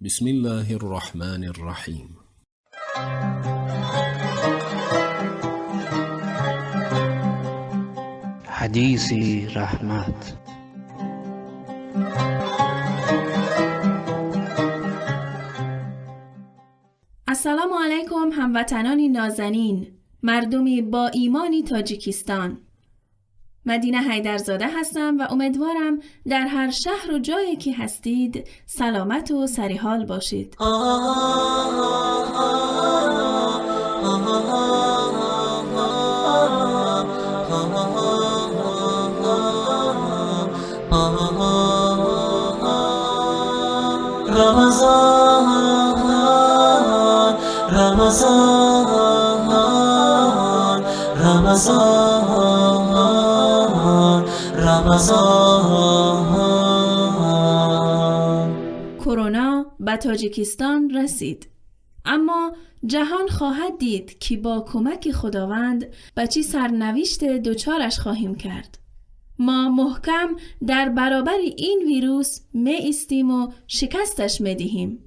بسم الله الرحمن الرحیم. حدیثی رحمت. السلام علیکم هموطنانی نازنین، مردمی با ایمانی تاجیکستان. مدینه حیدرزاده هستم و امیدوارم در هر شهر و جایی که هستید سلامت و سریحال باشید. رمضان رمضان رمضان رمضان. کرونا به تاجیکستان رسید، اما جهان خواهد دید که با کمک خداوند به چی سرنوشت دچارش خواهیم کرد. ما محکم در برابر این ویروس می ایستیم و شکستش می دهیم.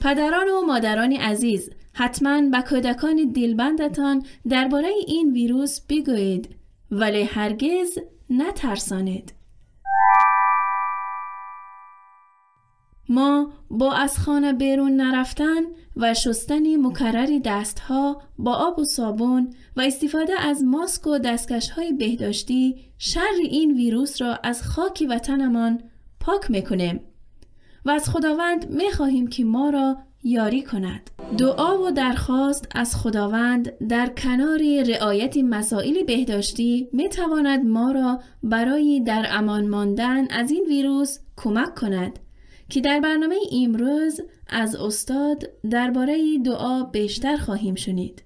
پدران و مادران عزیز، حتما به کودکان دلبندتان درباره این ویروس بگویید، ولی هرگز نترسانید. ما با از خانه بیرون نرفتن و شستن مکرر دستها با آب و صابون و استفاده از ماسک و دستکش‌های بهداشتی شر این ویروس را از خاک وطنمان پاک میکنیم و از خداوند میخواهیم که ما را یاری کند. دعا و درخواست از خداوند در کنار رعایت مسائل بهداشتی میتواند ما را برای در امان ماندن از این ویروس کمک کند که در برنامه امروز از استاد درباره دعا بیشتر خواهیم شنید.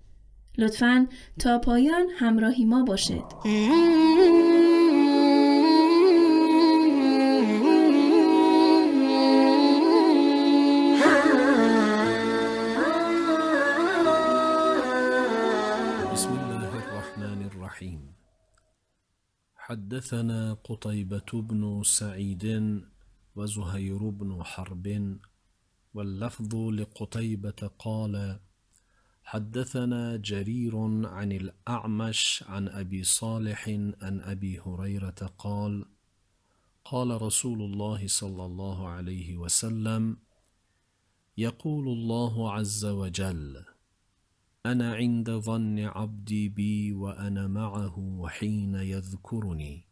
لطفاً تا پایان همراهی ما باشید. بسم الله الرحمن الرحیم. حدثنا قتيبة بن سعيد وزهير بن حرب، واللفظ لقتيبة قال حدثنا جرير عن الأعمش عن أبي صالح عن أبي هريرة قال قال رسول الله صلى الله عليه وسلم: يقول الله عز وجل: أنا عند ظن عبدي بي وأنا معه حين يذكرني،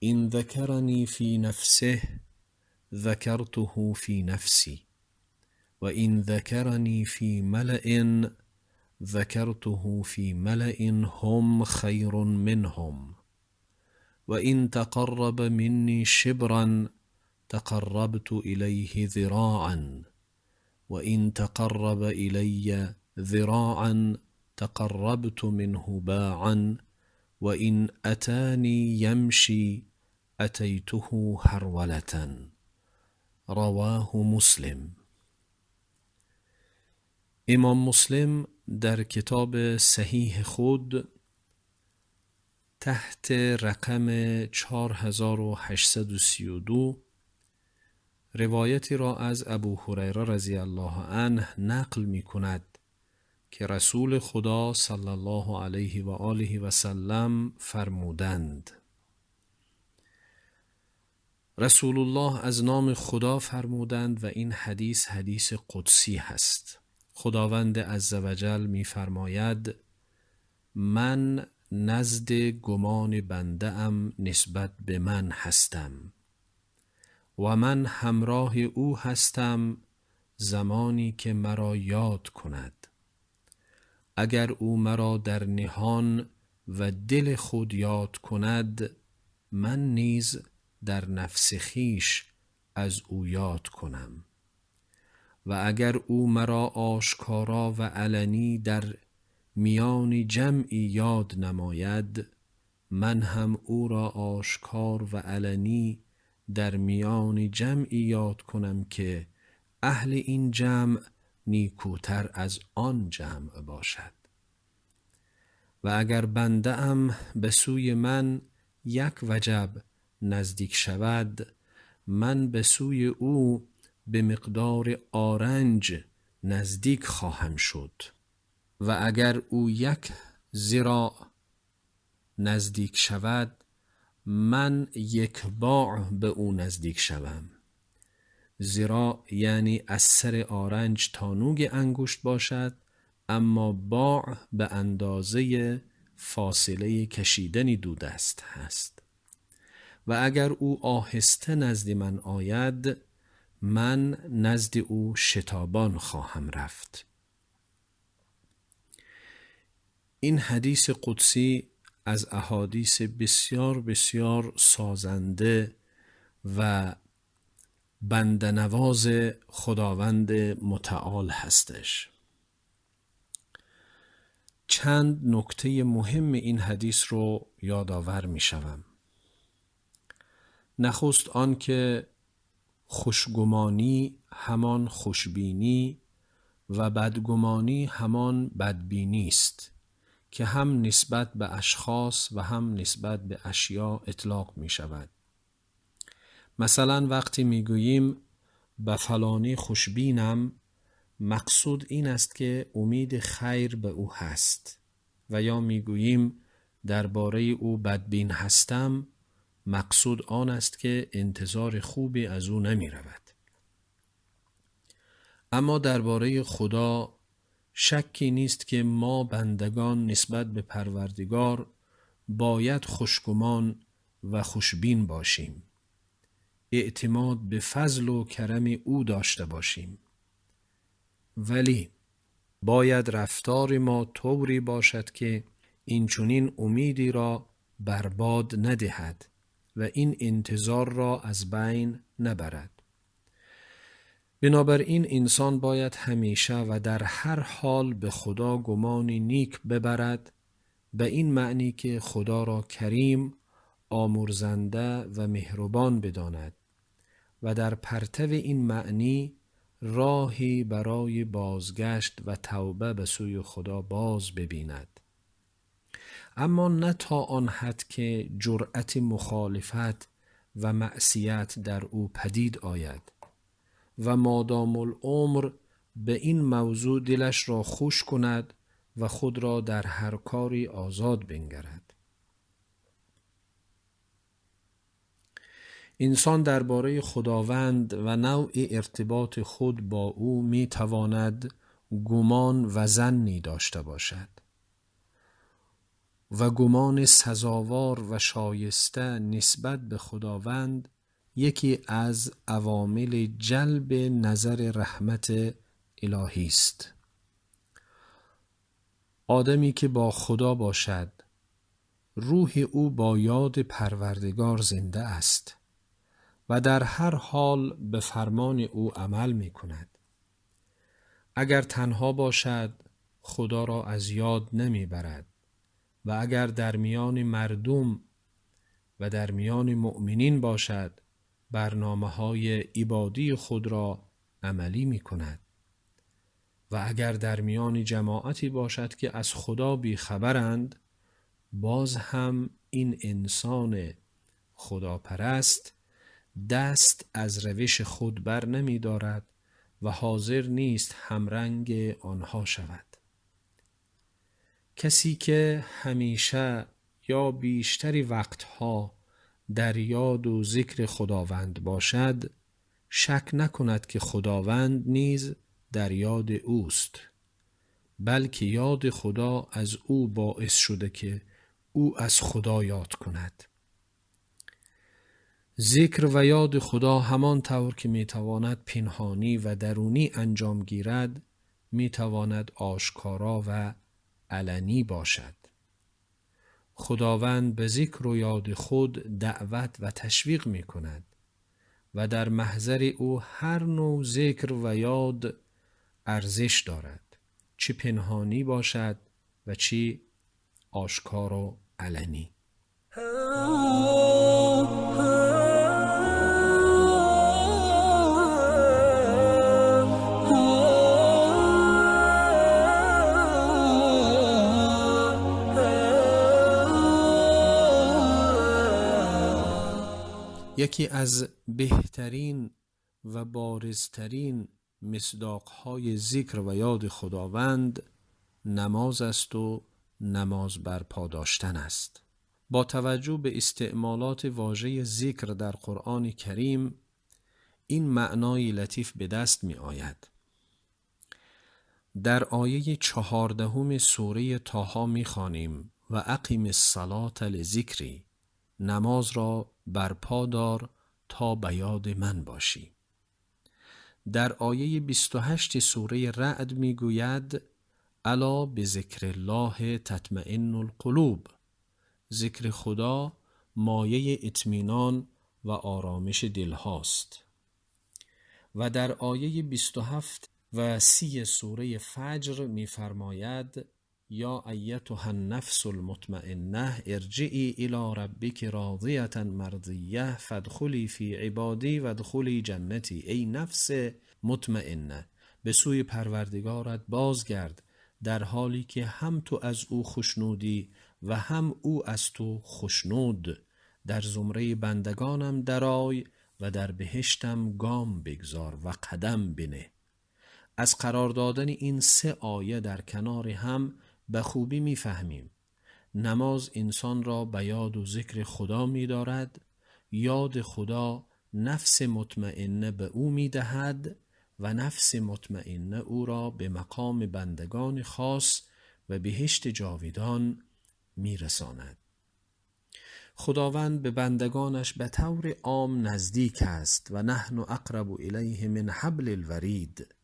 إن ذكرني في نفسه ذكرته في نفسي، وإن ذكرني في ملأ ذكرته في ملأ هم خير منهم، وإن تقرب مني شبرا تقربت إليه ذراعا، وإن تقرب إلي ذراعا تقربت منه باعا، وإن أتاني يمشي أتيته هرولة. رواه مسلم. امام مسلم در کتاب صحیح خود تحت رقم 4832 روایتی را از ابو هریره رضی الله عنه نقل می کند که رسول خدا صلی الله علیه و آله و سلم فرمودند: رسول الله از نام خدا فرمودند و این حدیث حدیث قدسی هست. خداوند عزوجل می فرماید: من نزد گمان بنده ام نسبت به من هستم و من همراه او هستم زمانی که مرا یاد کند. اگر او مرا در نهان و دل خود یاد کند، من نیز در نفس خویش از او یاد کنم. و اگر او مرا آشکارا و علنی در میان جمعی یاد نماید، من هم او را آشکار و علنی در میان جمعی یاد کنم که اهل این جمع نیکوتر از آن جمع باشد. و اگر بنده ام به سوی من 1 وجب نزدیک شود، من به سوی او به مقدار آرنج نزدیک خواهم شد. و اگر او 1 ذراع نزدیک شود، من 1 باع به او نزدیک شوم. ذراع یعنی از سر آرنج تا نوک انگشت باشد، اما باع به اندازه فاصله کشیدن دو دست هست. و اگر او آهسته نزد من آید، من نزد او شتابان خواهم رفت. این حدیث قدسی از احادیث بسیار بسیار سازنده و بندنواز خداوند متعال هستش. چند نکته مهم این حدیث رو یادآور می شوم. نخست آن که خوشگمانی همان خوشبینی و بدگمانی همان بدبینی است که هم نسبت به اشخاص و هم نسبت به اشیا اطلاق می شود. مثلا وقتی می گوییم به فلانی خوشبینم، مقصود این است که امید خیر به او هست، و یا می گوییم درباره او بدبین هستم، مقصود آن است که انتظار خوبی از او نمی رود. اما درباره خدا شکی نیست که ما بندگان نسبت به پروردگار باید خوشگمان و خوشبین باشیم، اعتماد به فضل و کرم او داشته باشیم، ولی باید رفتار ما طوری باشد که اینچنین امیدی را برباد ندهد و این انتظار را از بین نبرد. بنابراین انسان باید همیشه و در هر حال به خدا گمان نیک ببرد، به این معنی که خدا را کریم، آمرزنده و مهربان بداند و در پرتو این معنی راهی برای بازگشت و توبه به سوی خدا باز ببیند، اما نه تا آن حد که جرأت مخالفت و معصیت در او پدید آید و مادام العمر به این موضوع دلش را خوش کند و خود را در هر کاری آزاد بنگرد. انسان درباره خداوند و نوع ارتباط خود با او می تواند گمان و ظنی داشته باشد و گمان سزاوار و شایسته نسبت به خداوند یکی از عوامل جلب نظر رحمت الهی است. آدمی که با خدا باشد، روح او با یاد پروردگار زنده است و در هر حال به فرمان او عمل می کند. اگر تنها باشد، خدا را از یاد نمی برد و اگر در میان مردم و در میان مؤمنین باشد، برنامه‌های عبادی خود را عملی می کند و اگر در میان جماعتی باشد که از خدا بیخبرند، باز هم این انسان خداپرست دست از روش خود بر نمی دارد و حاضر نیست همرنگ آنها شود. کسی که همیشه یا بیشتری وقتها در یاد و ذکر خداوند باشد، شک نکند که خداوند نیز در یاد اوست، بلکه یاد خدا از او باعث شده که او از خدا یاد کند. ذکر و یاد خدا همان طور که میتواند پنهانی و درونی انجام گیرد، میتواند آشکارا و علنی باشد. خداوند به ذکر و یاد خود دعوت و تشویق می کند و در محضر او هر نوع ذکر و یاد ارزش دارد، چه پنهانی باشد و چه آشکار و علنی. یکی از بهترین و بارزترین مصداق‌های ذکر و یاد خداوند نماز است و نماز برپا داشتن است. با توجه به استعمالات واژه ذکر در قرآن کریم این معنای لطیف به دست می آید. در آیه 14 سوره طه می خوانیم و اقیم الصلاة لذکری، نماز را برپا دار تا به یاد من باشی. در آیه 28 سوره رعد می گوید الا بذکر الله تطمئن القلوب، ذکر خدا مایه اطمینان و آرامش دل هاست. و در آیه 27 و 30 سوره فجر می فرماید یا ایتها النفس المطمئنه ارجعی الی ربک راضیة مرضیه فادخلی فی عبادی وادخلی جنتی. ای نفس مطمئنه، به سوی پروردگارت بازگرد در حالی که هم تو از او خوشنودی و هم او از تو خوشنود، در زمره بندگانم درآی و در بهشتم گام بگذار و قدم بنه. از قرار دادن این سه آیه در کنار هم به خوبی میفهمیم نماز انسان را به یاد و ذکر خدا می‌دارد، یاد خدا نفس مطمئنه به او می‌دهد و نفس مطمئنه او را به مقام بندگان خاص و بهشت جاویدان می‌رساند. خداوند به بندگانش به طور عام نزدیک است و نحن اقرب الیه من حبل الورید.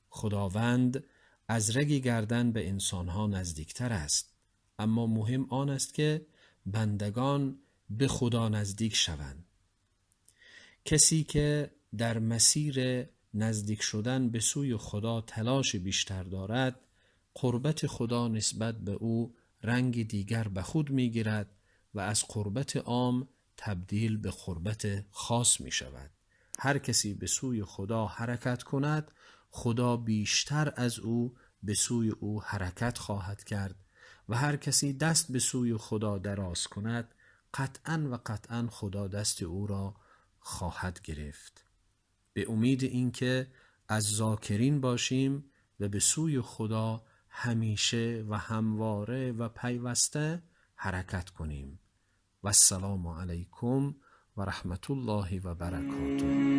خداوند از رگ گردن به انسانها نزدیکتر است، اما مهم آن است که بندگان به خدا نزدیک شوند. کسی که در مسیر نزدیک شدن به سوی خدا تلاش بیشتر دارد، قربت خدا نسبت به او رنگ دیگر به خود میگیرد و از قربت عام تبدیل به قربت خاص می شود. هر کسی به سوی خدا حرکت کند، خدا بیشتر از او به سوی او حرکت خواهد کرد و هر کسی دست به سوی خدا دراز کند، قطعاً و قطعاً خدا دست او را خواهد گرفت. به امید اینکه از ذاکرین باشیم و به سوی خدا همیشه و همواره و پیوسته حرکت کنیم. و السلام علیکم و رحمت الله و برکاته.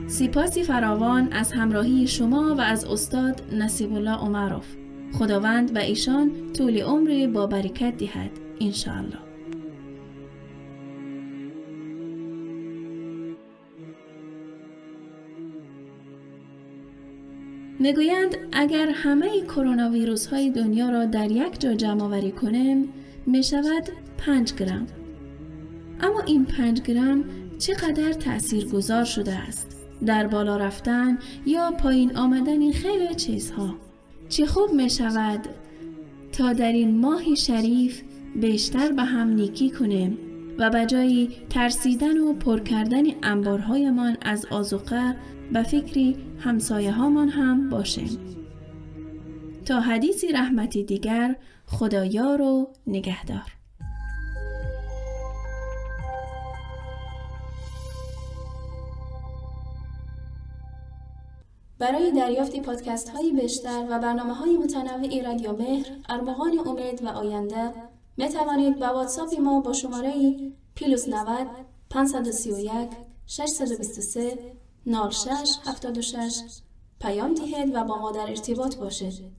سپاسی فراوان از همراهی شما و از استاد نصیب الله عمروف. خداوند و ایشان طول عمر با برکت دهد انشاءالله. میگویند اگر همه کرونا ویروس های دنیا را در یک جا جمع آوری کنیم می شود 5 گرم. اما این 5 گرم چقدر تأثیرگذار شده است در بالا رفتن یا پایین آمدن خیلی چیزها. چه خوب می شود تا در این ماه شریف بیشتر به هم نیکی کنیم و به جای ترسیدن و پر کردن انبارهایمان از آذوقه به فکری همسایه هامان هم باشیم. تا حدیثی رحمتی دیگر، خدایار و نگهدار. برای دریافت پادکست های بیشتر و برنامه های متنوع رادیو مهر، ارمغان امید و آینده، می توانید با واتساپ ما با شماره +90 531 623 06 76 پیام دهید و با ما در ارتباط باشید.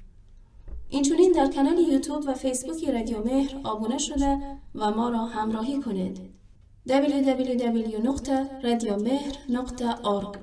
اینچنین در کانال یوتیوب و فیسبوک رادیو مهر آبونه شده و ما را همراهی کنید. www.radiomehr.org.